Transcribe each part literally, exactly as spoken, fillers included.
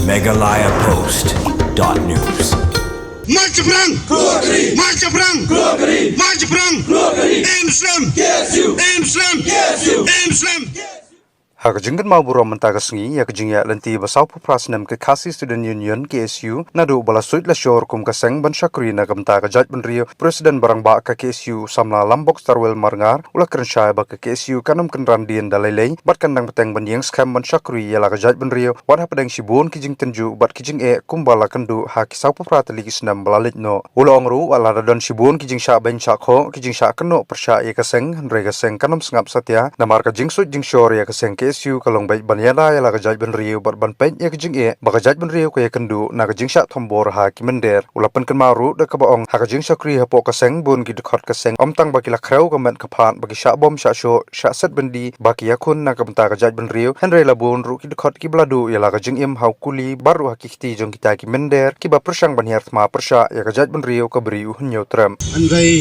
Meghalaya Post dot news. March Prang! March Prang! March Prang! Im Slam! Im Slam! Im Slam! Ha ka jingkynmaw burom mynta ka sngi ïa ka jingïaid lynti ba sawphew phra snem ka Khasi Student Union, K S U, naduh ba la suit la shor kum ka seng ban shakri na ka bynta ka jaitbynriew, President ba rangbah ka K S U, samla Lambok Starwell Marngar, u la kren shai ba ka K S U kan ym kynran dien da lei lei bad kan dang bteng ban ïeng skhem ban shakri ïa la ka jaitbynriew, wat hapdeng shibun ki jingtynjuh bad ki jingeh kumba la kynduh ha ki sawphew phra tylli ki snem ba la leit noh. U la ong ruh, wat la da don shibun ki jingshah beiñ shah khoh, ki jingshah kynnoh pyrshah ïa ka seng, hynrei ka seng kan ym sngap satia namar ka jingsuit jingshor ïa ka seng K S U ka long beit ban ïada ïa la ka jaitbynriew bad ban peit ïa ka jingeh ba ka jaitbynriew ka ïakynduh na ka jingshah thombor ha ki mynder. U la pynkynmaw ruh da kaba ong, ha ka jingshakri hapoh ka seng, bun ki dkhot ka seng ym tang ba ki la khrew ka met ka phad, ba ki shah bom shah shoh, shah set byndi ba ki ïakhun na ka bynta ka jaitbynriew, hynrei la bun ruh ki dkhot kiba la duh ïa la ka jingim ha u kuli bad ruh ha ki kti jong kita ki mynder kiba pyrshang ban hiar thma pyrshah ïa ka jaitbynriew kaba ri u Hynñiewtrep. Hynrei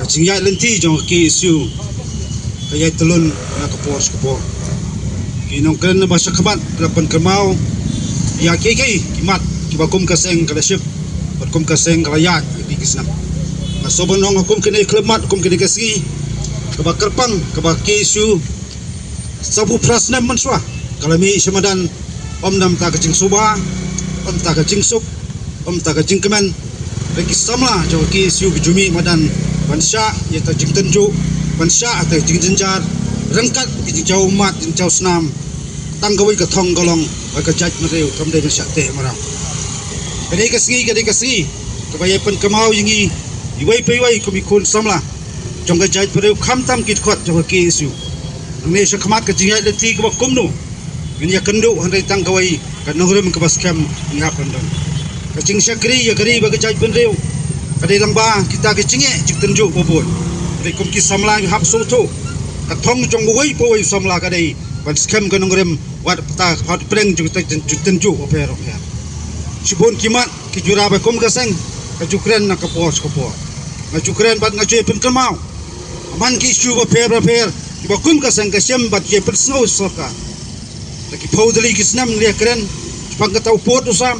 ka jingïaid lynti jong ka K S U ka ïaid tyllun na ka por sha ka por. Ki nongkren ba sha khmat ki la pynkynmaw ïa kiei kiei ki mat kiba kum ka seng ka la shim bad kum ka seng ka la ïaid ïa ki snem. Nga sngewbha ban ong, ha kum kine ki khyllipmat, kum kine ki sngi, kaba kyrpang kaba K S U sawphew phra snem mynshuwa ka la mih sha madan, ym na bynta ka jingsngewbha, ym na bynta ka jingsuk, ym na bynta ka jingkmen. Hynrei ki samla jong ka K S U ki ju mih madan ban shah ïa ka jingtynjuh, ban shah ïa ka jingjynjar ryngkat ki jingjaw ummat, jingjaw snam. Tang kawei ka thong ka long ba ka jaitbynriew kam dei ban shah teh mraw. Ka dei ka sngi, ka dei ka sngi kaba ïa pynkynmaw ïa ngi iwei pa iwei kum ki khun samla jong ka jaitbynriew, khamtam ki dkhot jong ka K S U. Nangne sha khmat ka jingïaid lynti kaba kumno ngin ïakynduh, hynrei tang kawei ka nongrim kaba skhem ngi hap ban don. Ka jingshakri ïa ka ri bad ka jaitbynriew ka dei lyngba kita ki jingeh jingtynjuh ba bun. Hynrei kum ki samla ngi hap sngewthuh, ka thong jong uwei pa uwei u samla ka dei ban skhem ka nongrim wat hapdeng jong ka jingtynjuh bapher bapher. Shibun ki mat ki jura ba kum ka seng ka ju kren na ka por sha ka por. Nga ju kren bad nga ju pynkynmaw man ki issue bapher bapher kiba kum ka seng ka shem bad ki pynsngew sorkar. Da ki phew tylli ki snem ngi ïa kren shaphang kata u pud u sam,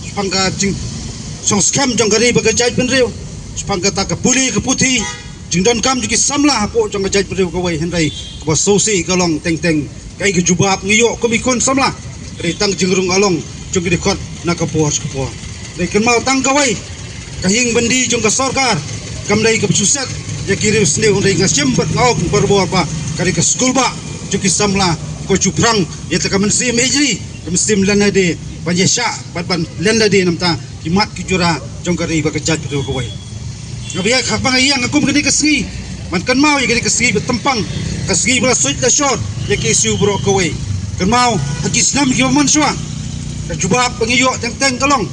shaphang ka jingshong skhem jong ka ri bad ka jaitbynriew, shaphang kata ka pule ka puthi, jingdonkam jong ki samla hapoh jong ka jaitbynriew kawei, hynrei kaba sngewsih ka long teng teng kaei ka jubab ngi ïoh kum ki khun samla. Ka dei tang jingrung along jong ki dkhot na ka por sha ka por. Hynrei kynmaw tang kawei, ka ïing byndi jong ka sorkar kam dei kaba shu set ïa ki riewsniew, hynrei nga shem bad nga ong barabor ba ka dei ka skulbah jong ki samla, ka ju phrang ïa ka mynsiem ïeit ri, ka mynsiem lynti, ban ïa shah bad ban lynti na bynta ki mat ki jura jong ka ri bad ka jaitbynriew kawei. Nga ba ïa ka ba nga ïeng kum kane ka sngi ban kynmaw ïa kane ka sngi ba tympang, ka sngi ba la suit la shor ïa ka K S U baroh kawei. Kynmaw ha ki snem kiba mynshuwa, ka jubab ba ngi ïoh teng teng ka long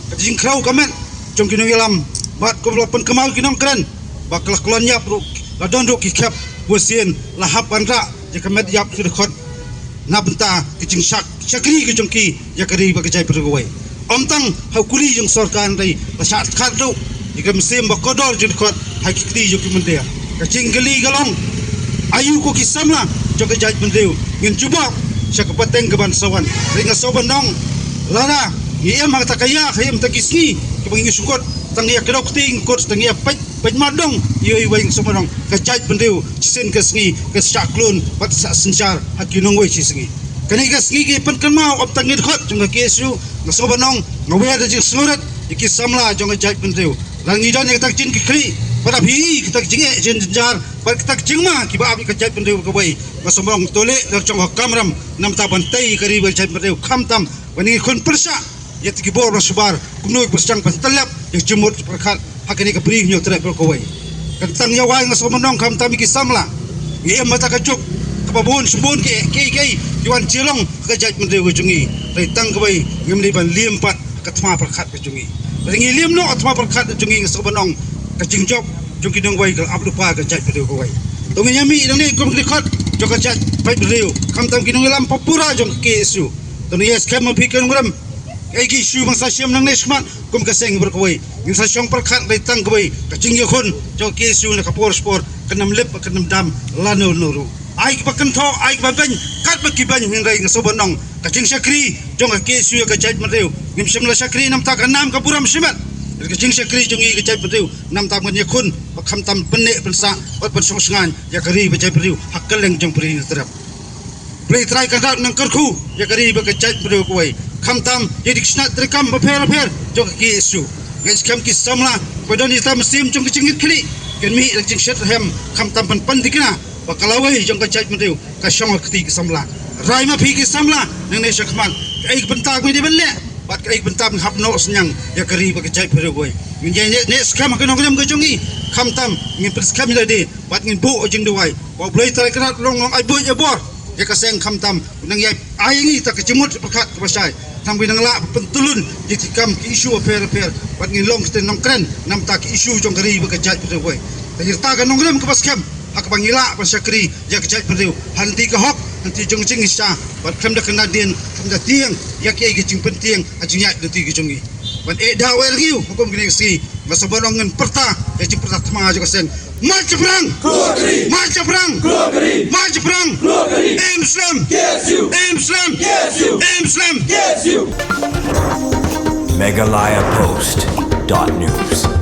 ka jingkhrew ka met jong ki nongïalam bad kumba la pynkynmaw ki nongkren ba ka la kyllon ïap ruh, la don ruh ki khep bunsien la hap ban rah ïa ka met ïap ki dkhot na bynta ka jingshak shakri ka jong ki ïa ka ri bad ka jaitbynriew kawei. Ym tang ha u kuli jong sorkar, hynrei la shah khat ruh ïa ka mynsiem ba kordor jong ki dkhot ha ki kti jong ki mynder. Ka jingkylli ka long, aïu ko ki samla jong ka jaitbynriew ngin jubab sha ka pateng kaban sa wan? Hynrei nga sngewbha ban ong, lada ngi im ha kata ka ïa ka im ta ki sngi kiba ngi shu kut tang ïa ka dok kti, ngi kut tang ïa peit peit mardong, ïoh iwei, nga sngewbha ban ong, ka jaitbynriew shisien ka sngi ka shah klun bad shah synshar ha ki nongwei shi sngi. Kane ka sngi ka pynkynmaw ym tang ïa ki dkhot jong ka K S U, nga sngewbha ban ong, nga wer da jingsngewrit ïa ki samla jong ka jaitbynriew. Lada ngi don ïa kata ka jingkitkhlieh bad ap hi kata ka jingeh jingjynjar bad kata ka jingma kiba ap ïa ka jaitbynriew kawei, nga sngewbha ban ong, to leh la jong ka kamram na bynta ban tei ïa ka ri bad ka jaitbynriew, khamtam ba ngi khun pyrshah ïa ki bor ba shabar kumno ki pyrshang ban tyllep ïa ka jingmut jingpyrkhat ha kane ka Bri Hynñiewtrep baroh kawei. Kan tang ïa wai, nga sngewbha ban ong, khamtam ïa ki samla. Ngi im ha kata ka juk kaba bun shibun ki, ki, ki, ki wan jyllong ha ka jaitbynriew ka jong ngi. Hynrei tang kawei, ngim dei ban liem pat ka thma pyrkhat ka jong ngi. Hynrei ngi liem noh ka thma pyrkhat ka jong ngi, nga sngewbha ban ong, ka jingjop jong ki nongwei ka la ap lypa ha ka jaitbynriew kawei. To ngin ïa mih nangne kum ki dkhot jong ka jait paidbynriew, khamtam ki nongïalam pura jong ka K S U. To ngin ïa skhem ma phi ki nongrim, kaei ki issue ba ngin sa shim nangne shakhmat kum ka seng baroh kawei, ngin sa shong pyrkhat, hynrei tang kawei, ka jingïakhun jong ka K S U na ka por sha ka por kan ym lip, kan ym dam lano lano ruh. Ai ba kynthoh, ai ba beiñ, kat ba ki beiñ, hynrei nga sngewbha ong ka jingshakri jong ka KSU ïa ka jaitbynriew. Ngim shym la shakri namar ka nam ka burom shimet. Ka jingshakri jong ngi ka jaitbynriew namar ban ïakhun, ba khamtam pynneh pynsah, bad pynshong shngaiñ ïa ka ri bad jaitbynriew ha kylleng jong pyrthei na trep. Blei Trai Kynrad un nang kyrkhu ïa ka ri bad ka jaitbynriew kawei. Khamtam ïa ki shnat treikam bapher bapher jong ka KSU. Ngi skhem ki samla ba don ïa ka mynsiem jong ka jingngeit khlieh, kin mih da ka jingshet rhem, khamtam ban pynthikna ba ka lawei jong ka jaitbynriew ka shong ha kti ki samla. Rai ma phi ki samla, nangne shakhmat, kaei ka bynta kaba ngi dei ban leh, bad kaei ka bynta ban hap noh synñiang ïa ka ri bad ka jaitbynriew kawei. Ngin ïa neh, neh skhem ha ka nongrim ka jong ngi, khamtam ngin pynskhem ïa lade, bad ngin buh ïa ka jingduwai ba U Blei Trai Kynrad un long, long ai buit ai bor ïa ka seng, khamtam un nang ïai ai ïa ngi ta ka jingmut pyrkhat kaba shai. Khnang ba ngin nang lah ban pyntylun ïa ki kam, ki issue bapher bapher, bad ngin long kita ki nongkren namar ki issue jong ka ri bad ka jaitbynriew kawei. Te ïa kata ka nongrim kaba skhem ha kaba ngi lah ban shakri ïa ka jaitbynriew ha lynti ka hok, ha lynti jong ka jingshisha, bad khlem da kyndan dien, khlem da tieng ïa kiei ki jingpyntieng ha jingïaid lynti ka jong ngi. Ban ïeh da u ïeh rngiew ha kum kine ki sngi, nga sngewbha ong, ngin pyrta ïa ka jingpyrta thma jong ka seng. March shaphrang! Khlur ka ri! March shaphrang! Khlur ka ri! March shaphrang! Khlur ka ri! Im slem! KSU! Im slem! KSU! Im slem! KSU! Meghalaya Post dot news.